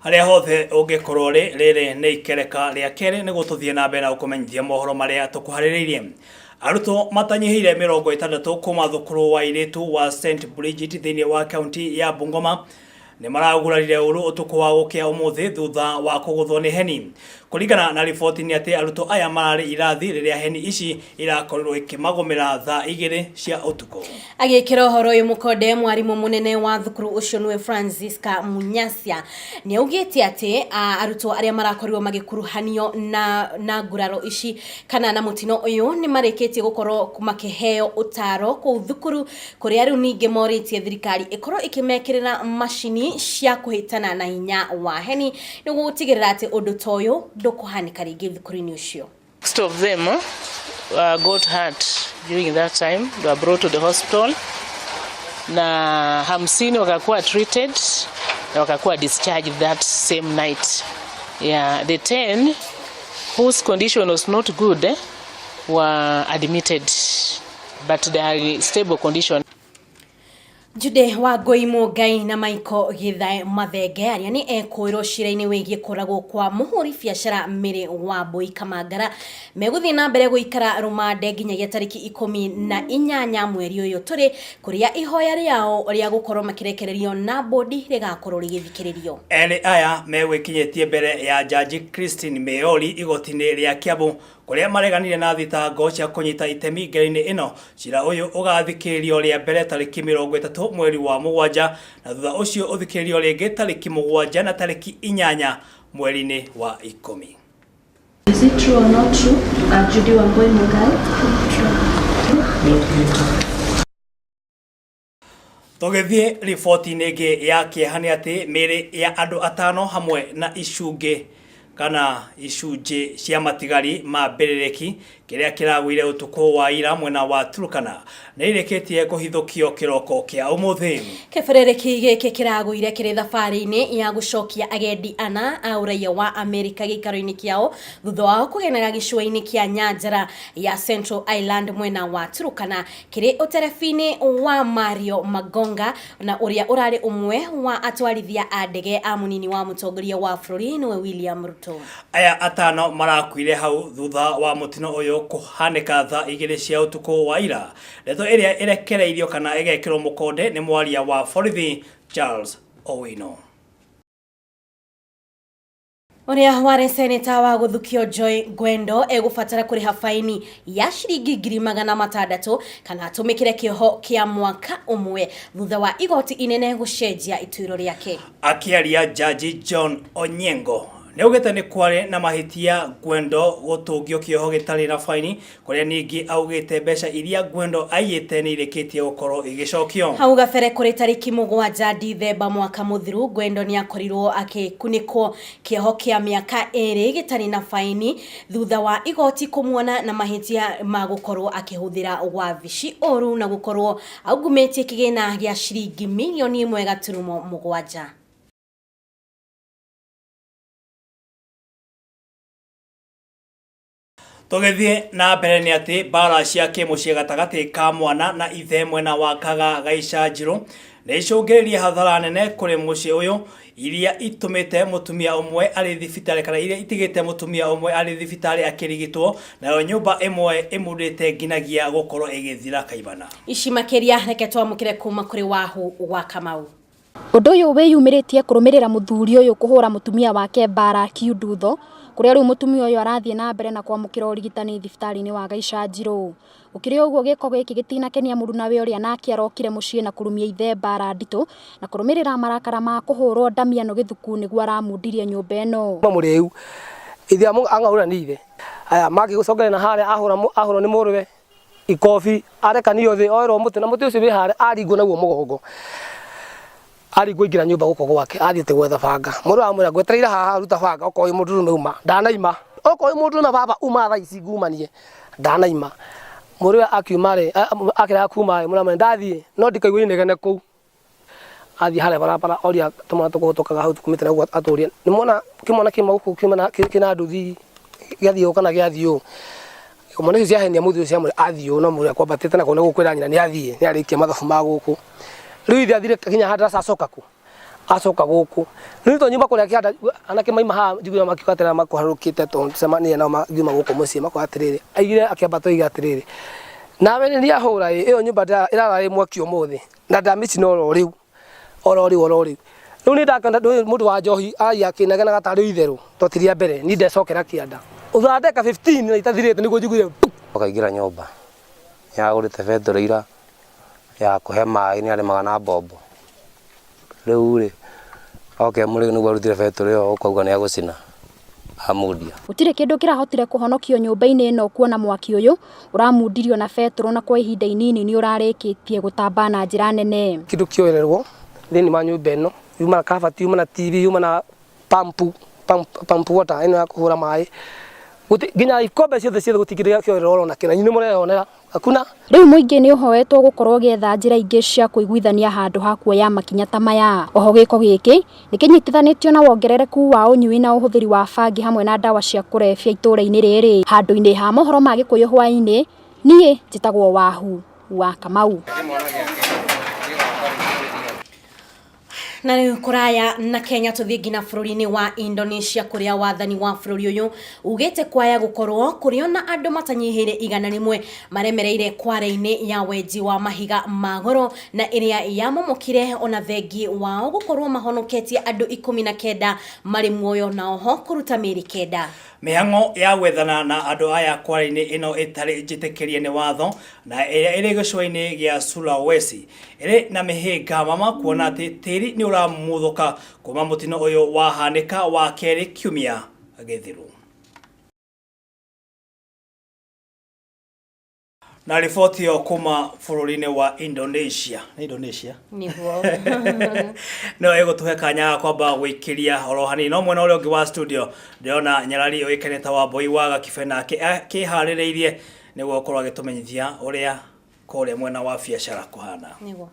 Harĩa hothe ũngĩkorwo ũrĩ, rĩrĩ nĩ ikereka rĩa kerĩ nĩguo tũthiĩ na mbere na gũkũmenyithia mohoro marĩa tũkũharĩrĩirie. Arutwo matanyihĩire 60 kuma thukuru wa airĩtu wa St Bridget thĩinĩ wa kaunti ya Bungoma nĩ maragurarire ũru ũtukũ wa gũkĩa ũmũthĩ thutha wa kũgũthwo nĩ heni. Kũringana na riboti nĩ atĩ arutwo aya mararĩ irathi rĩrĩa heni ici irakorirwo ikĩmagũmĩra thaa 2 cia ũtukũ. Agĩkĩra ũhoro ũyũ mũkonde, mwarimũ mũnene wa thukuru ũcio nĩwe Francisca Munyasia nĩ augĩte atĩ arutwo arĩa marakorirwo magĩkuruhanio na nguraro ici kana na mũtino ũyũ nĩ marĩkĩtie gũkorwo makĩheo ũtaro kũu thukuru kũrĩa rĩu ningĩ morĩtie thirikari ĩkorwo ĩkĩmekĩrĩra macini cia kũhĩtana na hinya wa heni nĩguo gũtigĩrĩra atĩ ũndũ ta ũyũ ndũkũhanĩka rĩngĩ thukuru-inĩ ũcio. Most of them got hurt during that time. They were brought to the hospital na 50 wakakuwa treated na wakakuwa discharged that same night. Yeah, the 10 whose condition was not good were admitted, but they are in stable condition. Jude Wangũi Mũngai na Michael Githae Mathenge arĩa nĩ ekũĩrwo cira-inĩ wĩgiĩ kũragwo kwa mũhũri biacara Mary Wambui Kamangara megũthiĩ na mbere gũikara rũmande nginyagia tarĩki 18 mweri ũyũ tũrĩ, kũrĩa ihoya rĩao rĩa gũkorwo makĩrekererio na bodi rĩgakorwo rĩgĩthikĩrĩrio. Erĩ aya megwĩkinyĩtie mbere ya Jaji Christine Meoli igoti-inĩ rĩa Kiambu kũrĩa mareganire na thitango cia kũnyita itemi ngero-inĩ ĩno. Cira ũyũ ũgathikĩrĩrio rĩa mbere tarĩki 30 mweri wa 7 na thutha ũcio ũthikĩrĩrio rĩngĩ tarĩki 7 na tarĩki 8 mweri-inĩ wa 10. Is it true or not true? Judy Wangui Mungai? Not guilty. Tũgĩthiĩ riboti-inĩ ĩngĩ ya kĩeha nĩ atĩ mĩĩrĩ ya andũ atano hamwe na icungĩ kana icunjĩ cia matigari ma mbĩrĩrĩki kĩrĩa kĩragũire ũtukũ wa ira mwena wa Turkana nĩ irĩkĩtie kũhithũkio kĩroko kĩa ũmũthĩ. Kĩbĩrĩrĩki gĩkĩ kĩragũire kĩrĩ thabarĩ-inĩ ya gũcokia agendi ana a ũraiya wa Amerika gĩikaro-inĩ kĩao thutha wao kũgenera gĩcũa-inĩ kĩa nyanjara ya Central Island mwena wa Turkana kĩrĩ ũtereba-inĩ wa Mario Magonga na ũrĩa ũrarĩ ũmwe wa atwarithia a ndege a mũnini wa mũtongoria wa bũrũri nĩwe William Ruto. Aya atano marakuire hau thutha wa mũtino ũyũ kũhanĩka thaa 2 cia ũtukũ wa ira. Ndeto ĩrĩa ĩrekereirio kana ĩgekĩrwo mũkonde nĩ mwaria wa borithi Charles Owino. Ũrĩa warĩ seneta wa gũthukio Joy Ngwendo egũbatara kũrĩha faini ya ciringi 600,000 kana atũmĩkĩre kĩoho kĩa mwaka ũmwe thutha wa igoti inene gũcenjia ituĩro rĩake. Akĩaria Jaji John Onyengo nĩ augĩte nĩ kwarĩ na mahĩtia Ngwendo gũtũngio kĩoho gĩtarĩ na faini kũrĩa ningĩ augĩte mbeca iria Ngwendo aiyĩte nĩ irĩkĩtie gũkorwo igĩcokio. Hau gabere kũrĩ tarĩki 7 Dithemba mwaka mũthiru Ngwendo nĩ akorirwo akĩkunĩkwo kĩoho kĩa mĩaka 2 gĩtarĩ na faini thutha wa igoti kũmuona na mahĩtia ma gũkorwo akĩhũthĩra wabici ũru na gũkorwo aungumĩtie kĩgĩna gĩa ciringi mirioni 1.7. Tũgĩthiĩ na mbere nĩ atĩ mbara cia kĩmũciĩ gatagatĩ ka mwana na ithe mwena wa Kaga Gaicanjirũ nĩ icũngĩrĩirie hathara nene kũrĩ mũciĩ ũyũ iria itũmĩte mũtumia ũmwe arĩ thibitarĩ kana iria itigĩte mũtumia ũmwe arĩ thibitarĩ akĩrigitwo nayo nyũmba ĩmwe ĩmundĩte nginagia gũkorwo ĩgĩthira kaimana. Ici makĩria reke twamũkĩre kuma kũrĩ Wahu wa Kamau. Ũndũ ũyũ wĩyumĩrĩtie kũrũmĩrĩra mũthuri ũyũ kũhũra mũtumia wake mbara kiundutho kũrĩa rĩu mũtumia ũyũ arathiĩ na mbere na kwamũkĩra ũrigitani thibitarĩ-inĩ wa Gaicanjirũ. Gũkĩrĩ ũguo gĩko gĩkĩ gĩtinakenia mũrunawe ũrĩa nake arokire mũciĩ na kũrumia ithe mbara nditũ na kũrũmĩrĩra marakara ma kũhũrwo Damiano gĩthuku nĩguo aramundirie nyũmba ĩno. Mũrĩu ithe ang'aũra nĩ ithe aya mangĩgũcokeria na harĩa ahũrwo nĩ mũrũwe ikobi arekanio thĩ oerwo mũtĩ na mũtĩ ũcio wĩ harĩa aringwo naguo mũgongo aringwo ingĩra nyũmba gũkũ gwake athiĩte gwetha banga mũndũ amwĩra ngwetereire haha ruta banga okorwo wĩ mũndũrũme uma ndanaima okorwo wĩ mũndũrũme baba uma thaa ici ngumanie ndanaima mũrũwe akiuma rĩ akĩrega kuma rĩ mũramwĩra ndathiĩ no ndikaigua inegene kũu athiĩ harĩa barabara oria tũmwana tũkũhĩtũkaga hau tũkumĩte na atũria nĩ mwona kĩmwana kĩma gũkũ kĩna nduthi gĩathiĩ ũũ kana gĩathiĩ ũũ mwana ũcio ciahenia mũthuri ũcio amwĩra athiĩ ũũ no mũrũ akwambatĩte na kũu nĩ gũkwĩra nyina nĩ athiĩ nĩ arĩkia mathabu ma gũkũ rĩu ithe athire kinya handũ acoka kũ Acoka gũkũ rĩu to nyumba kũrĩa kĩanda anake maima haha njiguire makiuga atĩrĩrĩ makũharũrũkĩte to cemania nao ngiuma gũkũ mũciĩ makuga atĩrĩrĩ aigire akĩamba tũiga atĩrĩrĩ nawe nĩ niĩ ahũra ĩ ĩyo nyũmba ĩrara ĩ mwaki ũmũthĩ na ndamĩcina oro rĩu oro rĩu oro rĩu rĩu nĩ ndakĩona ndũĩ mũndũ wa njohi aragia akĩnegenaga tarĩ itherũ to ti rĩa mbere niĩ ndecokera kĩanda thutha wa ndagĩka 15 na itathirĩte nĩguo njiguire Akaingĩra nyũmba nĩagũrĩte betũrũ ira ya kũhe maĩ nĩ arĩmaga na mbombo rĩu rĩ oke mũrĩu nĩguo arutire betũrũ ĩyo ũkauga nĩ agũcina amundia. Gũtirĩ kĩndũ kĩrahotire kũhonokio nyũmba-inĩ ĩno kuona mwaki ũyũ ũramundirio na betũrũ na kwa ihinda inini nĩ ũrarĩkĩtie gũtamba na njĩra nene. Kĩndũ kĩoererwo thĩinĩ wa nyũmba ĩno yuma na kabati yuma na TV yuma na pump, pump, pump water ĩno ya kũhũra maĩ nginya ikombe ciothe ciothe gũtirĩ kĩndũ gĩa kĩoererwo ona kĩna inyuĩ nĩ mũreyonera hakuna. Rĩu mũingĩ nĩ ũhoetwo gũkorwo ũgĩetha njĩra ingĩ cia kũiguithania handũ ha kuoya makinya ta maya. Oho gĩko gĩkĩ nĩ kĩnyitithanĩtio na wongerereku wa ũnyui na ũhũthĩri wa bangi hamwe na ndawa cia kũrebia itũũra-inĩ rĩrĩ. Handũ-inĩ ha mohoro ma Gĩkũyũ hwaĩ-inĩ, niĩ njĩtagwo Wahu wa Kamau. Na rĩu kũraya na Kenya tũthiĩ nginya bũrũri-inĩ wa Indonesia kũrĩa wathani wa bũrũri ũyũ ugĩte kwaya gũkorwo kũrĩ ona andũ matanyihĩire 100 maremereire kware-inĩ ya wenji wa mahiga ma goro na ĩrĩa yamomokire ona thengi wao gũkorwo mahonoketie andũ 19 marĩ muoyo na oho kũruta mĩĩrĩ 9. Mĩhang'o ya gwethana na andũ aya kware-inĩ ĩno ĩtarĩ njĩtĩkĩrie nĩ watho na ĩrĩa ĩrĩ gĩcũa-inĩ gĩa Sulawesi ĩrĩ na mĩhĩnga mama kuona atĩ tĩri nĩ ũramuthũka kuma mũtino ũyũ wahanĩka wa kerĩ kiumia gĩthiru. Na riboti ĩyo kuma bũrũri-inĩ wa Indonesia nĩ Indonesia nĩguo no ĩgũtũhe kanya ga kwamba gwĩkĩria oro hanini no mwena ũrĩa ũngĩ wa studio ndĩrona nyarari ũĩkaine ta Wambui wa Gakibe nake akĩharĩrĩirie nĩguo gũkorwo agĩtũmenyithia ũrĩa kũrĩa mwena wa biacara kũhana. Nĩguo.